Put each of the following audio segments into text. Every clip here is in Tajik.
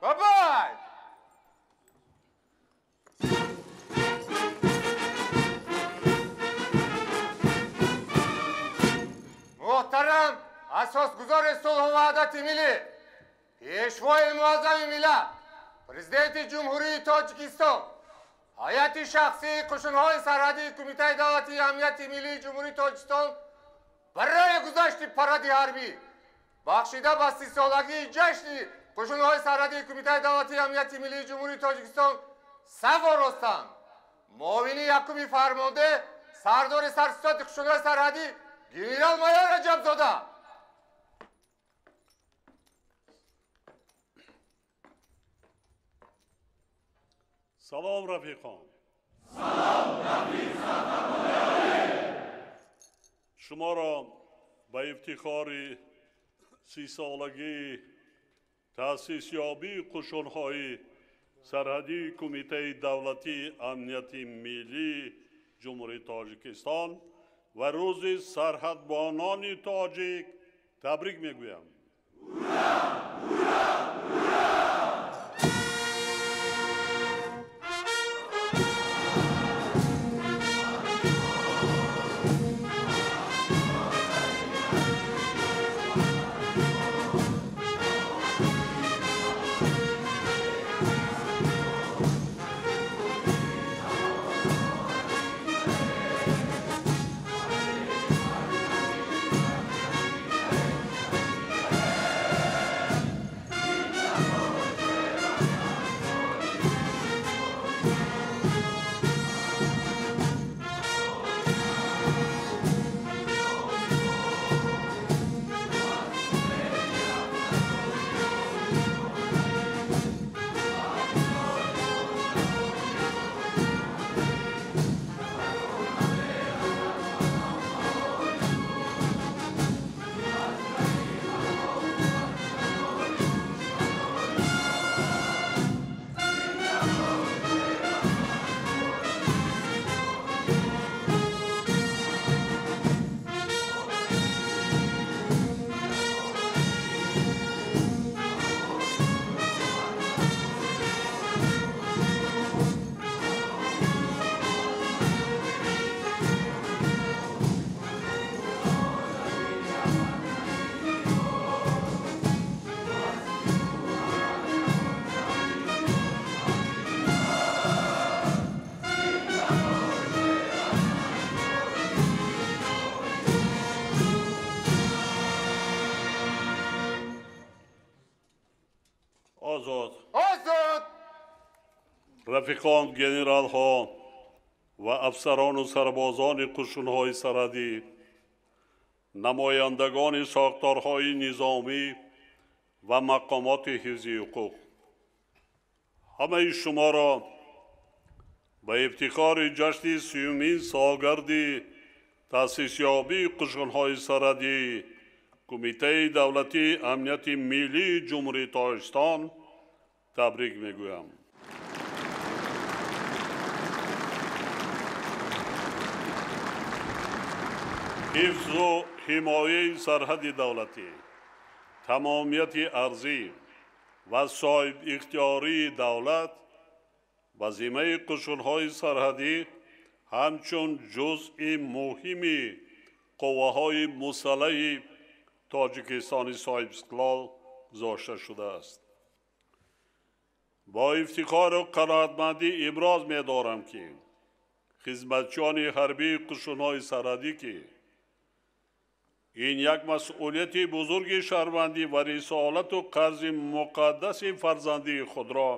Бабай! Муҳтарам асосгузори сулҳу ваҳдати миллӣ, пешвои муаззами миллат, президенти Ҷумҳурии Тоҷикистон, ҳайати шахсии қушунҳои сарҳадии Кумитаи давлатии амнияти миллии Ҷумҳурии Тоҷикистон барои гузашти паради ҳарбӣ бахшида ба 30-солагии ҷашни қушунҳои сарҳадии Кумитаи давлатии амнияти миллии Ҷумҳурии Тоҷикистон саф оростанд. Муовини якуми фармонде, сардори сарситоди қушунҳои сарҳадӣ генерал-майор Раҷабзода. Салом, рафиқон. Салом, рафиқ сарфармондеҳ. Шуморо ба ифтихори 30-солагии таъсисёбии қушунҳои сарҳадии Кумитаи давлатии амнияти миллии Ҷумҳурии Тоҷикистон ва рӯзи сарҳадбонони тоҷик табрик мегӯям. Ура! Ура! Ура! Озод. Озод. Рафиқон, генералҳо ва афсарону сарбозони қушунҳои сарҳадӣ, намояндагони сохторҳои низомӣ ва мақомоти ҳифзи ҳуқуқ, ҳамаи шуморо ба ифтихори ҷашни 30-умин солгарди таъсисёбии қушунҳои сарҳадии Кумитаи давлатии амнияти миллии Ҷумҳурии Тоҷикистон табрик мегӯям. Ҳифзу ҳимояи сарҳади давлатӣ, тамомияти арзӣ ва соҳибихтиёрии давлат вазимаи қушунҳои сарҳадӣ ҳамчун ҷузъи муҳими қувваҳои мусаллаҳи Тоҷикистони соҳибистиқлол гузошта шудааст. Бо ифтихору қаноатмандӣ иброз медорам, ки хизматчиёни ҳарбии қушунҳои сарҳадӣ, ки ин як масъулияти бузурги шаҳрвандӣ ва рисолату қарзи муқаддаси фарзандии худро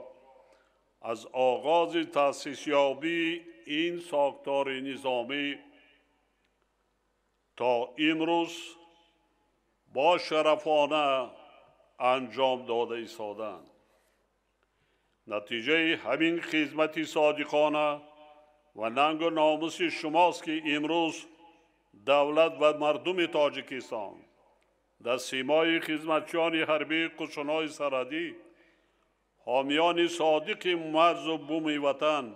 аз оғози таъсисёбии ин сохтори низомӣ то имрӯз бо шарафона анҷом дода истоданд. Натиҷаи ҳамин хизмати содиқона ва нангу номуси шумост, ки имрӯз давлат ва мардуми Тоҷикистон дар симои хизматчиёни ҳарбии қушунҳои сарҳадӣ, ҳомиёни содиқи марзу буми ватан,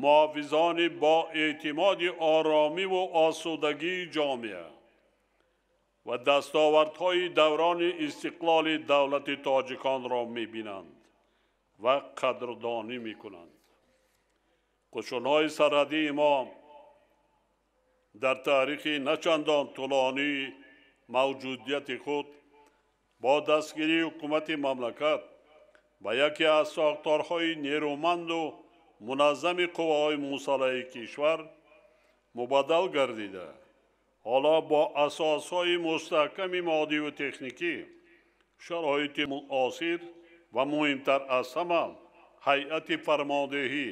муҳофизони бо эътимоди оромиву осудагии ҷомеа ва дастовардҳои даврони истиқлоли давлати тоҷиконро мебинанд ва қадрдонӣ мекунанд. Қӯшунҳои сарҳадии мо дар таърихи начандон тӯлонии мавҷудияти худ бо дастгирии ҳукумати мамлакат ба яке аз сохторҳои нерӯманду муназзами қувваҳои мусаллаҳи кишвар мубаддал гардида, ҳоло бо асосҳои мустаҳками моддиву техникӣ, шароити муосир ва муҳимтар аз ҳама ҳайати фармондеҳӣ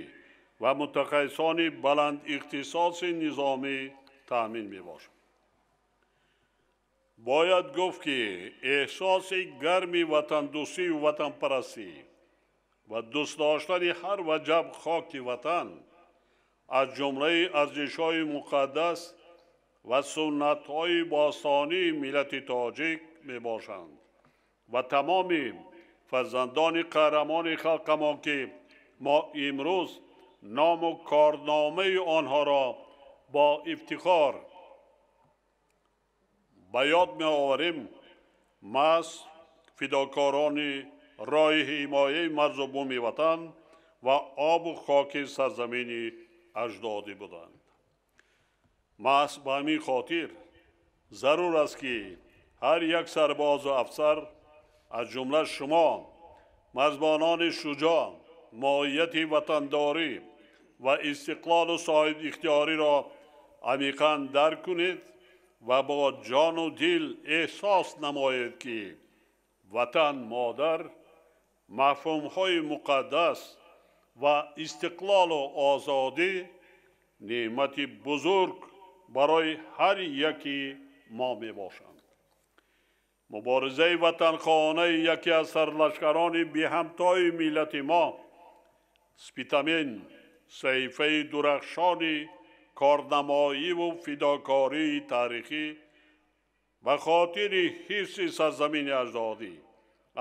ва мутахассисони баландихтисоси низомӣ таъмин мебошад. Бояд гуфт, ки эҳсоси гарми ватандӯстию ватанпарастӣ ва дӯст доштани ҳар ваҷаб хоки ватан аз ҷумлаи арзишҳои муқаддас ва суннатҳои бостонии миллати тоҷик мебошанд ва тамоми фарзандони қаҳрамони халқамон, ки мо имрӯз ному корномаи онҳоро бо ифтихор ба ёд меоварем, маҳз фидокорони роҳи ҳимояи марзу буми ватан ва обу хоки сарзамини аҷдодӣ буданд. Маҳз ба ҳамин хотир зарур аст, ки ҳар як сарбозу афсар, аз ҷумла шумо, марзбонони шуҷоъ, моҳияти ватандорӣ ва истиқлолу соҳибихтиёриро амиқан дарк кунед ва бо ҷону дил эҳсос намоед, ки ватан модар, мафҳумҳои муқаддас ва истиқлолу озодӣ неъмати бузург барои ҳар яки мо мебошанд. Муборизаи ватанхоҳонаи яке аз сарлашкарони беҳамтои миллати мо Спитамен саҳифаи дурахшони корнамоиву фидокории таърихӣ ба хотири ҳифзи сарзамини аҷдодӣ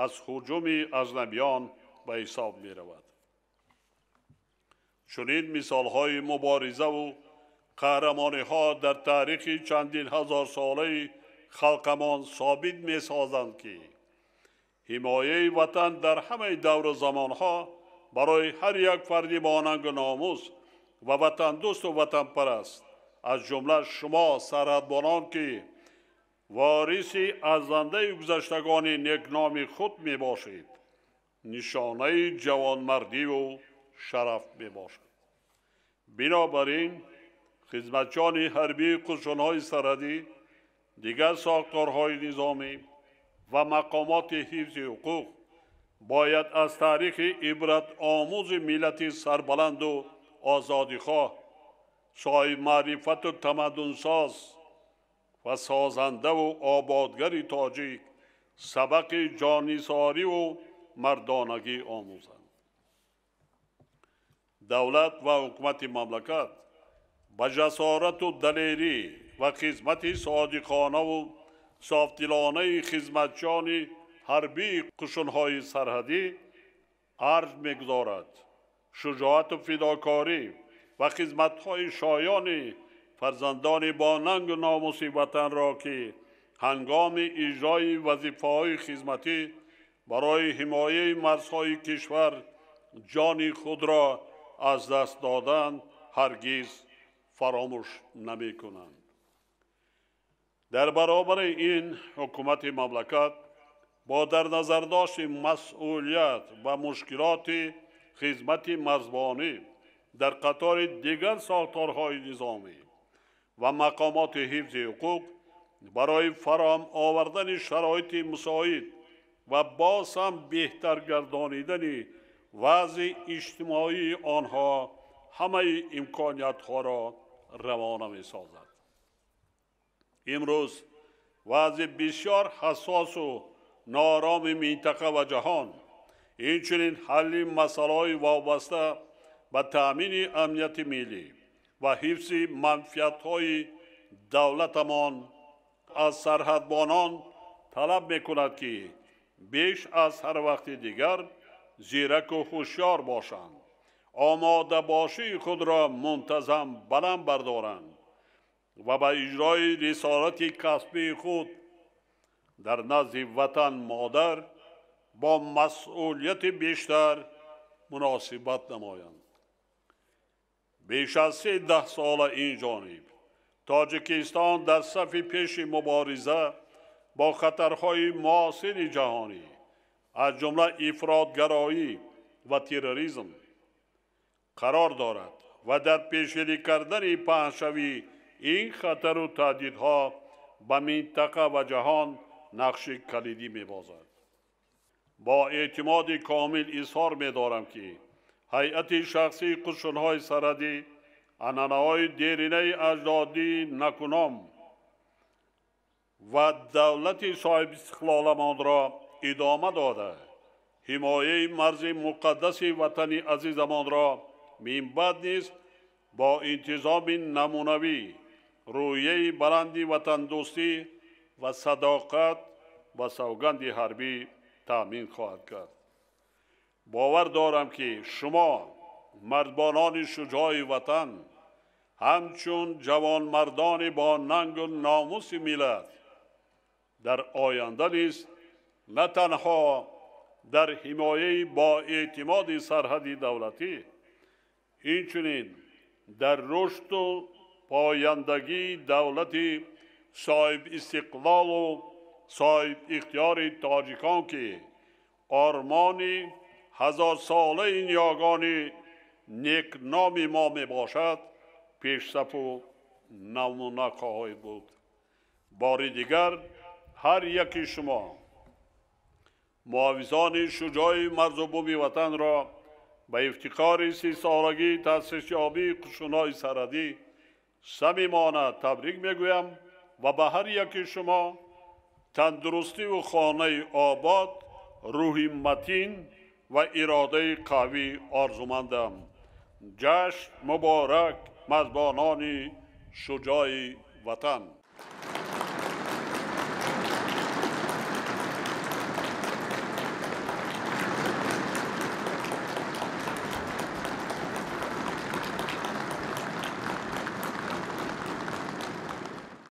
аз ҳуҷуми аҷнабиён ба ҳисоб меравад. Чунин мисолҳои муборизаву қаҳрамониҳо дар таърихи чандин ҳазорсолаи халқамон собит месозанд, ки ҳимояи ватан дар ҳамаи давру замонҳо барои ҳар як фарди бонангу номус ва ватандӯсту ватанпараст, аз ҷумла шумо сарҳадбонон, ки вориси арзандаи гузаштагони некноми худ мебошед, нишонаи ҷавонмардиву шараф мебошад. Бинобар ин хизматчиёни ҳарбии қӯшунҳои сарҳадӣ, дигар сохторҳои низомӣ ва мақомоти ҳифзи ҳуқуқ бояд аз таърихи ибратомӯзи миллати сарбаланду озодихоҳ, соҳибмаърифату тамаддунсоз ва созандаву ободгари тоҷик сабақи ҷоннисориву мардонагӣ омӯзанд. Давлат ва ҳукумати мамлакат ба ҷасорату далерӣ ва хизмати содиқонаву софдилонаи хизматчиёни ҳарбии қӯшунҳои сарҳадӣ арҷ мегузорад. Шуҷоату фидокорӣ ва хизматҳои шоёни фарзандони бо нангу номуси ватанро, ки ҳангоми иҷрои вазифаҳои хизматӣ барои ҳимояи марзҳои кишвар ҷони худро аз даст доданд, ҳаргиз фаромӯш намекунанд. Дар баробари ин ҳукумати мамлакат бо дар назардошти масъулият ва мушкилоти хизмати марзбонӣ дар қатори дигар сохторҳои низомӣ ва мақомоти ҳифзи ҳуқуқ барои фароҳам овардани шароити мусоид ва боз ҳам беҳтар гардонидани вазъи иҷтимоии онҳо ҳамаи имкониятҳоро равона месозад. Имрӯз вазъи бисёр ҳассосу ноороми минтақа ва ҷаҳон, инчунин ҳалли масъалаҳои вобаста ба таъмини амнияти миллӣ ва ҳифзи манфиатҳои давлатамон аз сарҳадбонон талаб мекунад, ки беш аз ҳар вақти дигар зираку ҳушёр бошанд, омодабошии худро мунтазам баланд бардоранд ва ба иҷрои рисолати касбии худ Дар назди ватан модар бо масъулияти бештар муносибат намоянд. Беш аз 13 сола ин ҷониб Тоҷикистон дар сафи пеши мубориза бо хатарҳои муосири ҷаҳонӣ, аз ҷумла ифротгароӣ ва терроризм қарор дорад ва дар пешгирӣ кардани паҳншавии ин хатару таҳдидҳо ба минтақа ва ҷаҳон нақши калидӣ мебозад. Бо эътимоди комил изҳор медорам, ки ҳайати шахсии қушунҳои сарҳадӣ анъанаҳои деринаи аҷдодии накуном ва давлати соҳибистиқлоламонро идома дода, ҳимояи марзи муқаддаси ватани азизамонро минбаъд низ бо интизоми намунавӣ, рӯҳияи баланди ватандӯстӣ ва садоқат ба савганди ҳарбӣ таъмин хоҳад кард. Бовар дорам, ки шумо мардбонони шуҷои ватан ҳамчун ҷавонмардони бо нангу номуси миллат дар оянда низ на танҳо дар ҳимояи боэътимоди сарҳади давлатӣ, инчунин дар рушду пояндагии давлати соҳибистиқлолу соҳибихтиёри тоҷикон, ки ормони ҳазорсолаи ниёгони некноми мо мебошад, пешсафу намуна хоҳед буд. Бори дигар ҳар яки шумо муҳофизони шуҷои марзу буми ватанро ба ифтихори 30-солагии таъсисёбии қушунҳои сарҳадӣ самимона табрик мегӯям ва ба ҳар яки шумо тандурустиву хонаи обод, рӯҳи матин ва иродаи қавӣ орзумандам. Ҷашн муборак, мазбонони шуҷои ватан!